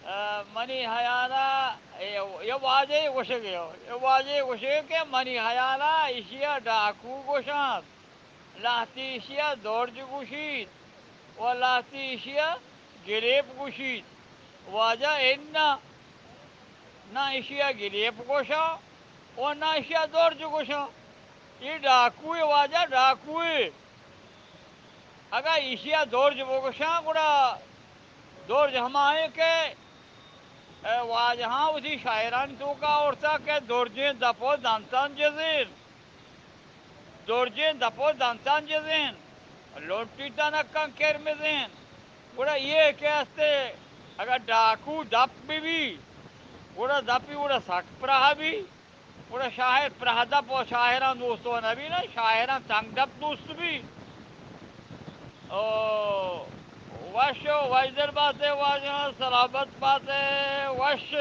ء، منی ہیالا اے، اے واجہ گوشگ ء، اے واجہ گوشگ کہ منی ہیالا ایشی ء ڈاکو گوشاں، لہتی ایشی ء درج گوشیت و لہتی ایشی ء گریپ گوشیت۔ واجہ اناں، نہ ایشی ء گریپ گوشاں و نہ ایشی ء درج گوشاں۔ اے ڈاکوے واجہ، ڈاکوے۔ اگاں ایشی ء درج بگوشاں، گڑا درج ہما ایں کہ، اے، واجہاں وتی شاعرانی توکا آورتا کہ درجیں دپ و دنتان جزین، درجیں دپ و دنتان جزین، لنٹی تنکاں کرمزین۔ گڑا یہ کہ استے، اگاں ڈاکو دپ بہ بی، گڑا دپی گڑا سک پراہ بی۔ گڑا شاعر پراہ دپ و شاعراں دوست و نبی نا، شاعراں تنگ دپ دوست بی۔ او، وش و وشدر باتے واجہ، سلامت باتے، وش۔